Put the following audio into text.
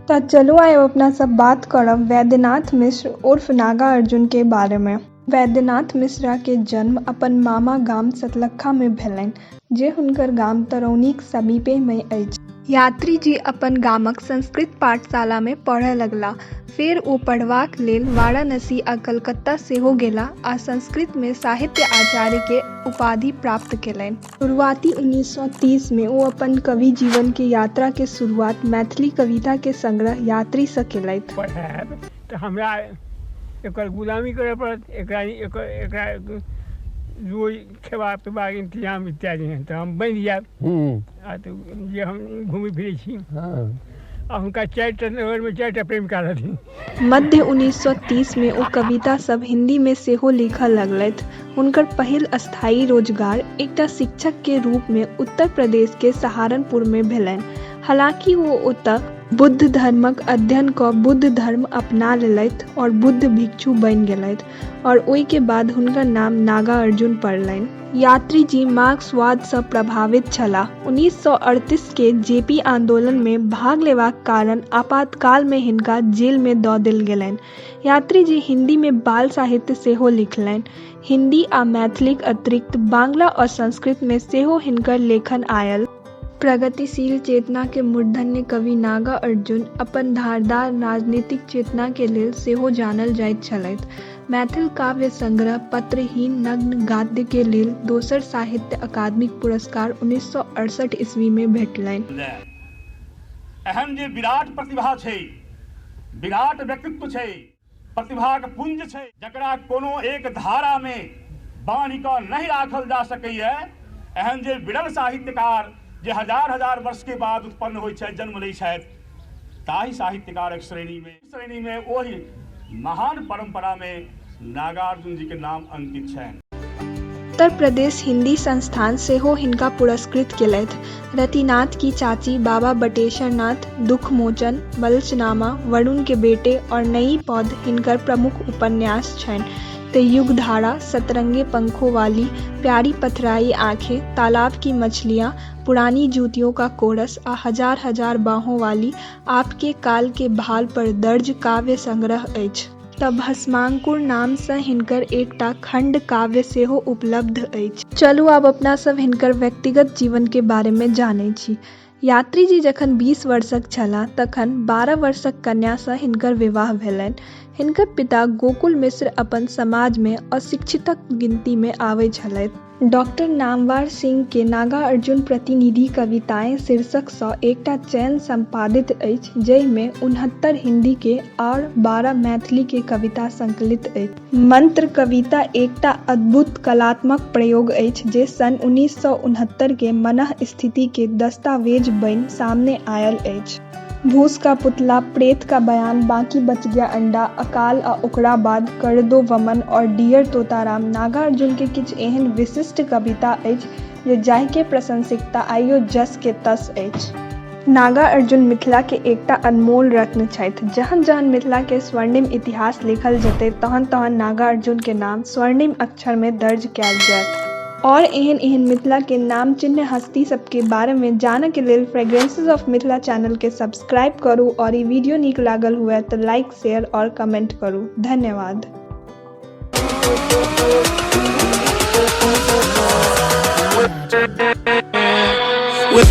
तऽ चलू आइ अपना सब बात करब वैद्यनाथ मिश्र उर्फ नागार्जुन के बारे मे। वैद्यनाथ मिश्रा के जन्म अपन मामा गाम सतलखा मे भेलनि, जे हुनकर गाम तरौनीक समीपे मे अछि। यात्री जी अपन गामक संस्कृत पाठशाला मे पढ़य लगलाह। फेर ओ पढ़बाक लेल वाराणसी आ कलकत्ता सेहो गेलाह आ संस्कृत मे साहित्य आचार्य के उपाधि प्राप्त केलनि। शुरुआती 1930 मे ओ अपन कवि जीवन के यात्रा के शुरुआत मैथिली कविता के संग्रह यात्री सँ केलथि। पढ़ायब तऽ हमरा एकर गुलामी करय पड़त, एकरा एकर एकरा रोज खेबा पीबाक इंतजाम इत्यादि नहि तऽ हम बनि जायब आ तऽ जे हम घुमै फिरै छी। आ हुनका 4 टा नगरमे 4 टा प्रेमिका रहथिन। मध्य 1930 मे ओ कविता सब हिन्दी मे सेहो लिखय लगलथि। हुनकर पहिल स्थायी रोजगार एकटा शिक्षक के रूप मे उत्तर प्रदेश के सहारनपुर मे भेलनि। हालांकि ओ ओतय बुद्ध धर्मक अध्ययन क बुद्ध धर्म अपना लेलथि और बुद्ध भिक्षु बनि गेलथि और ओहि के बाद हुनकर नाम नागार्जुन पड़लनि। यात्री जी मार्क्सवाद सँ प्रभावित छलाह। 1938 के जेपी आंदोलन मे भाग लेबाक कारण आपातकाल मे हिनका जेल मे द देल गेलनि। यात्री जी हिन्दी मे बाल साहित्य सेहो लिखलनि। हिन्दी आ मैथिलीक अतिरिक्त बांग्ला और संस्कृत मे सेहो हिनकर लेखन आयल। प्रगतिशील चेतना के मूर्धन्य कवि नागार्जुन अपन धारदार राजनीतिक चेतना के लेल सेहो जानल जाइत छलथि। मैथिल काव्य संग्रह पत्रहीन नग्न गद्य के लेल दोसर साहित्य अकादमीक पुरस्कार 1968 ईस्वी मे भेटलनि। एहन जे विराट प्रतिभा छै, विराट व्यक्तित्व छै, प्रतिभाक पुंज छै, जकरा कोनो एक धारामे बान्हि कऽ नहि राखल जा सकैए, एहन जे विरल साहित्यकार जे हजार हजार वर्षके बाद उत्पन्न होइत छथि, जन्म लै छथि, ताहि साहित्यकारक श्रेणीमे ओहि महान परम्परामे नागार्जुन जीके नाम अंकित छनि। उत्तर प्रदेश हिन्दी संस्थान सेहो हिनका पुरस्कृत केलथि। रतिनाथ की चाची, बाबा बटेश्वरनाथ, दुखमोचन, बलचनामा, वरुण के बेटे और नई पौध हिनकर प्रमुख उपन्यास छनि। त युगधारा, सतरंगे पंखों वाली, प्यारी पथराई आंखें, तालाब की मछलियां, पुरानी जूतियों का कोरस आ हजार हजार बाहों वाली आपके काल के भाल पर दर्ज काव्य संग्रह अछि। त भस्मांकुर नाम सँ हिनकर एकटा खंड काव्य सेहो उपलब्ध अछि। चलू आब अपना सब हिनकर व्यक्तिगत जीवन के बारे मे जानय छी। यात्री जी जखन 20 वर्षक छलाह तखन 12 वर्षक कन्या सँ हिनकर विवाह भेलनि। हिनकर पिता गोकुल मिश्र अपन समाज मे अशिक्षितक गिनती मे आबय छलथि। डाक्टर नामवर सिंह के नागार्जुन प्रतिनिधि कविताएं शीर्षक सँ एकटा चयन संपादित अछि जाहि मे 69 हिंदी के आओर 12 मैथिली के कविता संकलित अछि। मंत्र कविता एकटा अद्भुत कलात्मक प्रयोग अछि जे सन् 1969 के मनःस्थिति के दस्तावेज बनि सामने आयल अछि। भूस का पुतला, प्रेत का बयान, बाकी बच गया अंडा, अकाल आ ओकरा बाद, कर दो वमन और डियर तोताराम नागार्जुन के किछु एहन विशिष्ट कविता अछि जे जाहि के प्रशंसिकता आइयो जस के तस अछि। नागार्जुन मिथिला के एकटा अनमोल रत्न छथि। जहन-जहन मिथिला के स्वर्णिम इतिहास लिखल जेतै तहन-तहन नागार्जुन के नाम स्वर्णिम अक्षर मे दर्ज कयल जायत। और एहन एहन मिथिला के नामचिन्ह हस्ती सब के बारे में जानय के लेल फ्रेग्रेंसेस ऑफ मिथिला चैनल के सब्सक्राइब करू और ई वीडियो नीक लागल हुए तो लाइक, शेयर और कमेंट करू। धन्यवाद। With